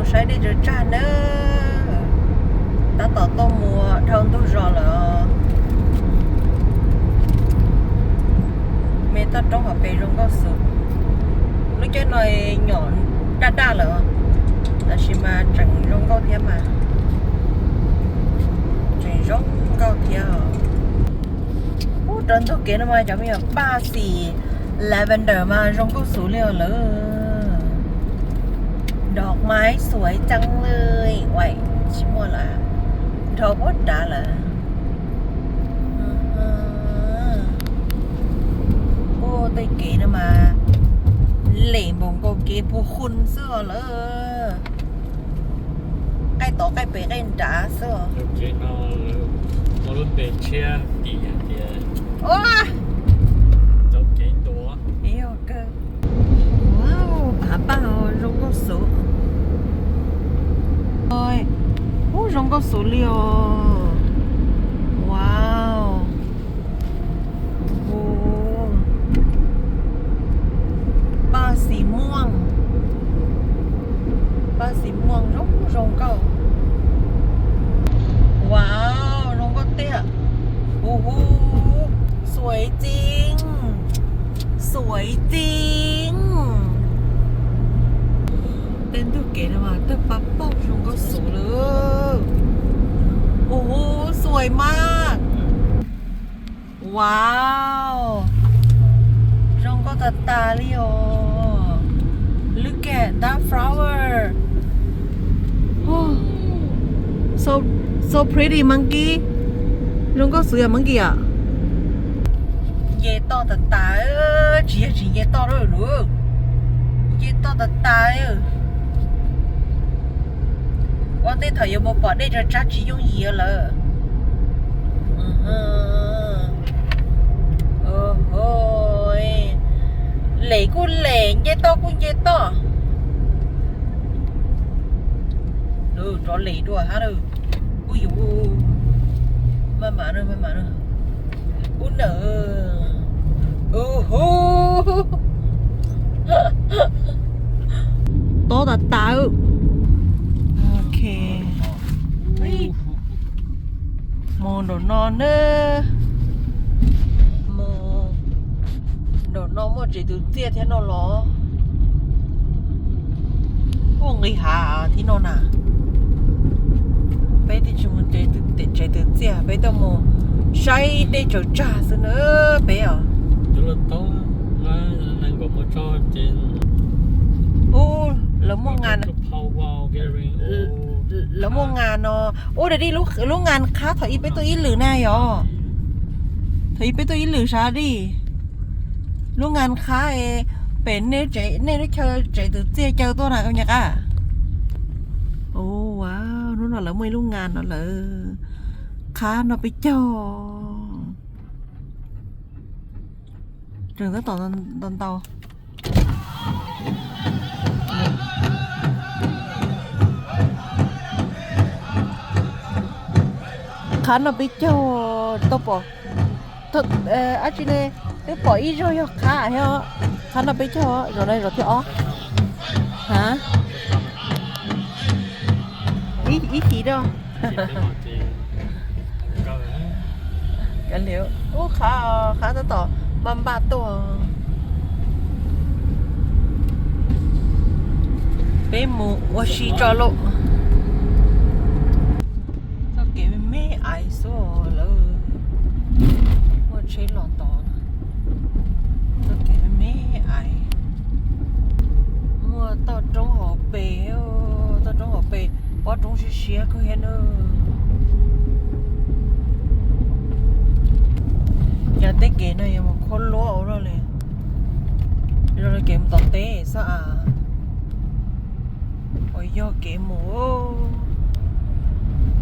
Saib dej tsag tsag nawb. Tab tom tuaj mus dhau ntug zos lawm. Me toj roob hauv pes zoo nkauj xwb. Lub caij no nyom daj daj lawm, tab sis mas tseem zoo nkauj thiab mas. Tseem zoo nkauj thiab os. Ub, rau ntug kev no mas cov me nyuam paj xim lavender mas zoo nkauj xwb li os lawm. Dog mais xuav ceeb lawm, uaim tsis muaj lawm, dhau puag dav lawm. Ub, tej kev no mas lem npaum nkaus kev puag hun xwb os lawm. Qaij tod qaij pem qaij nrad xwb os. Ua, cov kev ntuav. Wow, phav paj zoo nkauj xwb. Ub, zoo nkauj xwb li os. Wow. Paj xim muaj, paj xim muaj zoo zoo nkauj. Wow, zoo nkauj tiag. Ub hu, xuav ceeb, xuav ceeb. Tej ntug kev no mas tawg paj paug zoo nkauj xwb lawm. Ub hu, xuav mas. Wow, zoo nkauj tag tag li os. Look at that flower. So, so pretty, monkey. Zoo nkauj xwb yog monkey os. Nce toj tas tas, tsis yog tsis nce toj lawm, nce toj tas tas. Ua ntej thaum yuav mus pom dej tsag tsag tsis yooj yim lawm. Lem kuj lem, nce toj kuj nce toj. Rov lem dua hab. Ub yuv, maj mam, maj mam. Ub na, ub hu, tob tas tas. Ok, mus nraum no na. Mus nraum no muaj tsev twv txiaj thiab no los. Ua nqis hav thiab no na. Peb twb tsis mus tsev twv txiaj, peb tuaj mus saib dej tsaws tsag xwb na peb os. Ub, lawv muaj ngas, lawv muaj ngas no. Ub, dij, lub ngas qhab thaum ub peb tuaj ib lwm na yog? Thaum ub peb tuaj ib lwm sav dij. Lub ngas qhab pem nej lub chaw tsev twv txiaj caw tuaj na koj nyuam qab. Ub, hnub no lawv muaj ib lub ngas no lawm. Qhab no peb caug. Tseem tab tom ntau ntau. Qhab no peb caug tau pom, ab tsi ne, twb pom ib zaug yog qhab thiab. Qhab no peb caug, zaum no zaum thib ob. Ha, ib chim rau. Ub, qhab, qhab tab tom npaj npaj tuaj. Peb mus ua si tso lauj. Txoj kev me me ais xwb lawm. Muaj tsheb los tod. Txoj kev me me ais. Muaj toj roob hauv pes, toj roob hauv pes, pob roob siab siab kawg thiab na. Yog tej kev no yuav mus khuab luab ua luaj li. Zoo li kev mus tom teb xwb as. Uas yog kev mus,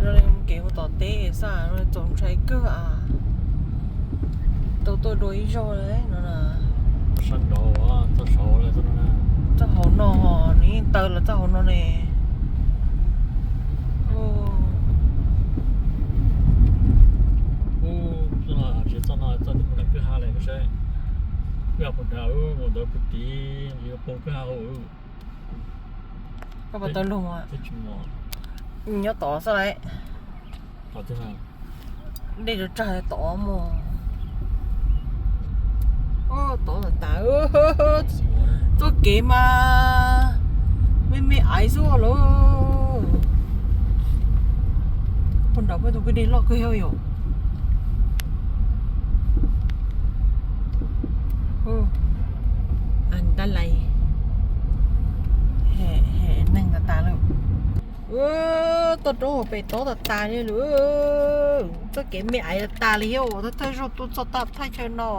zoo li kev mus tom teb xwb as, txaus ntshai kawg as. Tau tuaj dua ib zaug li no na. Txoj hauv no, nws yeej taw los txoj hauv no ne. Ub, tsis txoj no, txoj twb mus nram kwj ha lawm, saib kwj ha puas dav, mus ntawd puag tid yuav poob kwj ha hauv. Koj puas tau lug mas? Nyob tod xwb lauj. Dej tsag tsag tod mus. Tod tas tas. Txoj kev mas me me aiv xwb lauj. Puag nram peb tus kwj deg loj kawg yog. Tab lais neeg tas tas lawm. Toj roob hauv pes tob tas tas li lawm. Txoj kev me aiv tas tas li os, thawj thawj zaug tuaj txog thaj chaw no.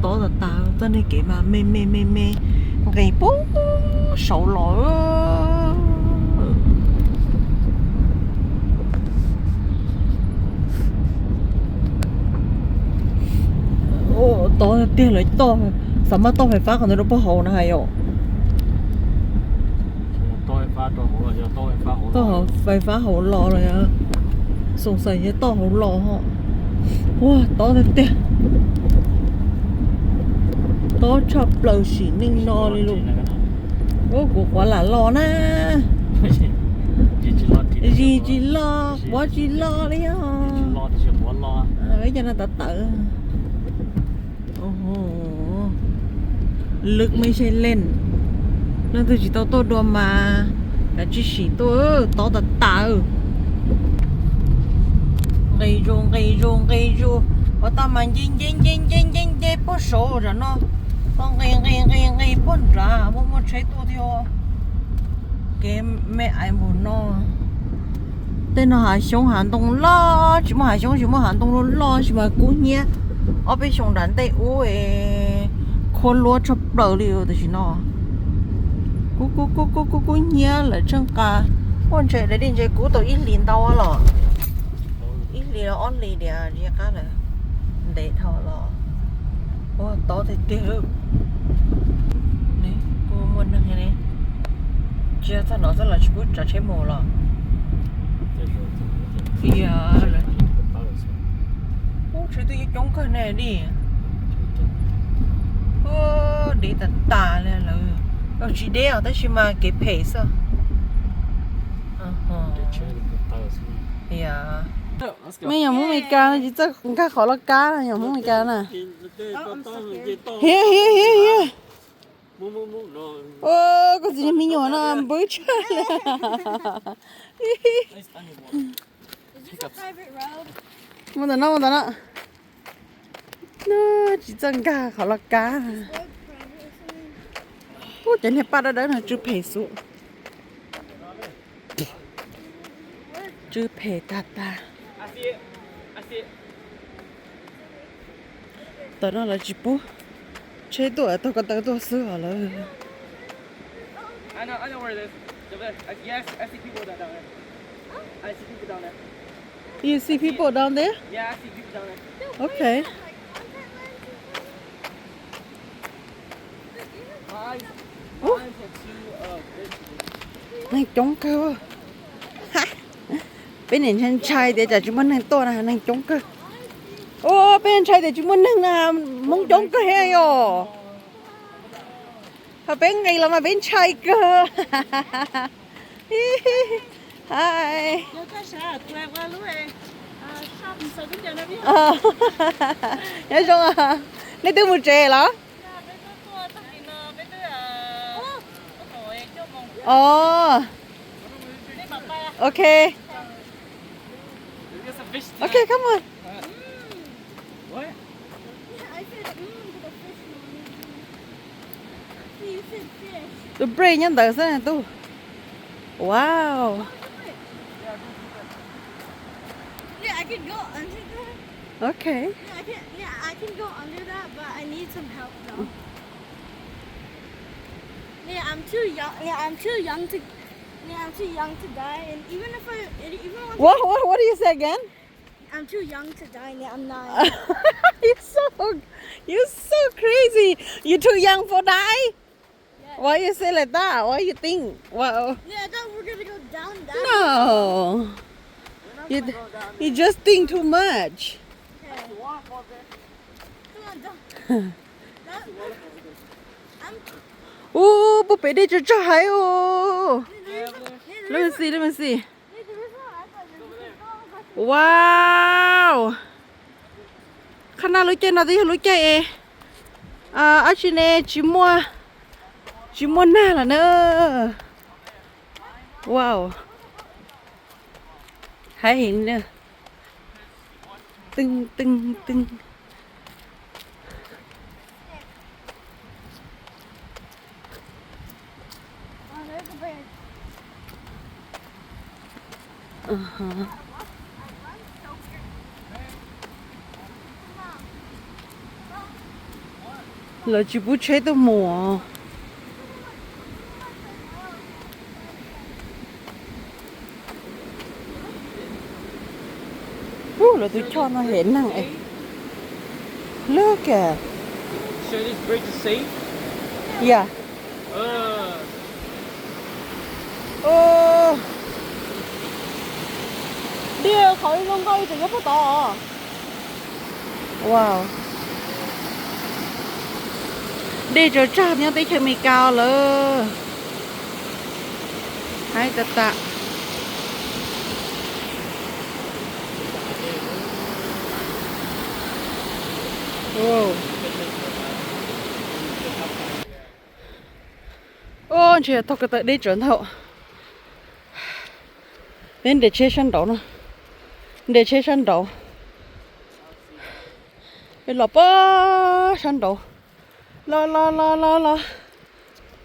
Tob tas tas, txoj niag kev mas me me me me, nqis puag saud los. Tob tiag lawv toj, xav mas toj fais fab qhov ntawd rau puag hauv na hais yom. Toj fais fab hauv los, xoom xaim yog toj hauv los. Ua tob tiag tiag, tob tshaj plaws sim neej no li lawm. Ua kuv quav lam los na. Zis tsis los, quav tsis los li os. Ib co no tawv tawv. Lwb me se leej, leej twg tsis tau tuaj dua mas kav tsij sim tuaj, tob tas tas. Nqis zus nqis zus nqis zus, ua tau mas nce nce nce nce nce nce puag saud tam no, tau nqis nqis nqis nqis puag nrad muaj muaj tsheb tuaj thiab. Kev me aiv npaum no. Tej no hav xyoob hav ntoo loj, tsis muaj hav xyoob tsis muaj hav ntoo loj loj, tsis mas kub hnyiab. Ob peb xyoo nram ntej ub, khua luab tshaj plaws li tam sim no. Kub kub kub kub kub kub hnyiab lawm tsheej qas. Ua ntshe daim dej ntshe kub tau ib hlis ntau los, ib hlis los ob hlis diam tsis qab lawm. Ntev dhau los. Ua tob tiag tiag. Kuj muaj neeg li. Tsis yog txog no txog los tsis pub tsav tsheb mus los. Ub, tsheb twb coob kawg ne li. Ub, deb tas tas li lawm. Tsis deb os tab sis mas kev phem xwb. Me nyuam Hmoob Meskas tsis txawj nkag qhov loj kab, nyuam Hmoob Meskas na. Hiab hiab hiab hiab. Koj txiv me nyuam no npwb tshaj li. Mus ntawm no, mus ntawm no. No tsis txawj nkag qhov loj kab. Ub, cov niag paj dawb dawb no tsw phem xwb. Tsw phem tag tag. Tam no lawv tsis pub tsheb tuaj, taug ko taw tuaj xwb os lawv. You see people down there? Okay. Neeg coob kawg. Peb niam ntshai ntshai tias tsam tsis muaj neeg tuaj na, neeg coob kawg. Ua peb ntshai tias tsis muaj neeg na, Hmoob coob kawg thiab yom. Ho peb nqis los mas peb ntshai kawg. Hi. Nyob zoo, nej twb mus tsev los? Os, ok. Ok, come on. Tus break nyob ntawd xwb na tub. Wow. Ok. What, what, what do you say again? I'm too young to die, Nia. I'm nine. You so, you so crazy. You too young for die? Why you say like that? Why you think? Wow. Yeah, I thought we were gonna go down that. No. You, you just think too much. Okay. Come on, don't. Ub, puag pem dej tsaug tsaug heev os. Let me see, let me see. Wow. Qhov no lub caij no twb yog lub caij es, a, dab tsi ne, tsis muaj, tsis muaj nag lawm na. Wow. Heev heev na. Teeb teeb teeb. Lawv tsis pub tsheb tuaj mus. Ub, lawv tus choj no heev neeg es. Look at. Yeah. Dej qhov zoo nkauj li tseem nyob puag tod. Wow. Dej tsaug tsaug nyob teb chaws Amelikas lawm. Haib tas tas. Ub, ntshe tog ko taw deb tsawv ntag. Peb nres tsheb sab nraud no. Nres tsheb sab nraud. Los puag sab nraud. Los los los los los.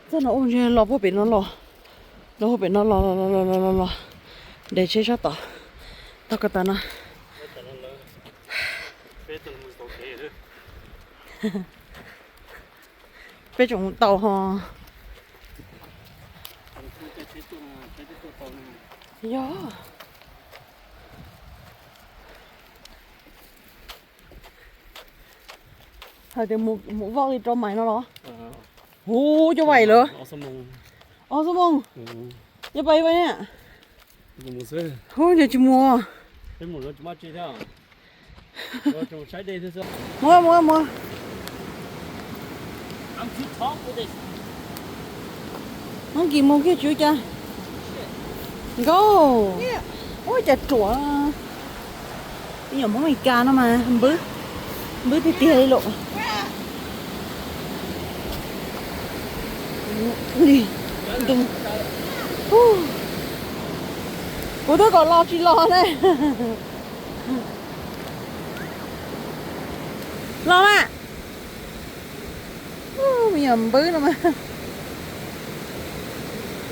Txoj no ua ntshe los puag pem no los. Los puag pem no los los los los los. Nres tsheb sab tod. Tog ko taw no. Peb tseem mus tau ho. Yog. Hais tias mus, mus voj li rau mais no los? Hu, cov vais lawm. Ob xuab moos. Yog pais pais na. Hu, yog tsis mus. Mus mus mus. Hmoob kis mus kiag tsis ua cas. Nkauj. Ua cas ruam. Ib nyuam Hmoob Meskas no mas npwb, npwb tiag tiag li lawm. Kuv twb kom los tsis los na. Los mas. Me nyuam npwb no mas,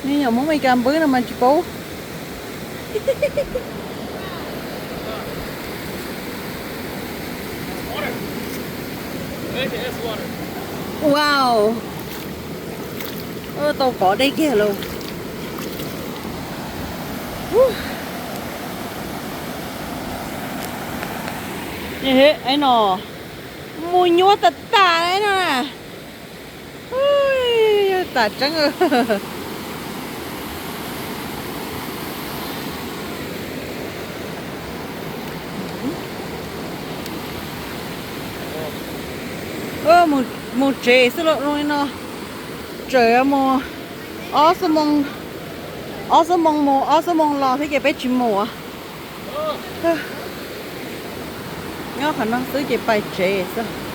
me nyuam Hmoob Meskas npwb no mas tsis paub. Wow. Tau pov dej kiag lauj. No, mus nyuaj tas tas no na. Tam tseeb. Mus tsev xwb los zoo li no. Tseem mus ob xuab moos, ob xuab moos mus ob xuab moos los thiab ces peb tsis mus. Nyob qhov no xwb ces pais tsev xwb.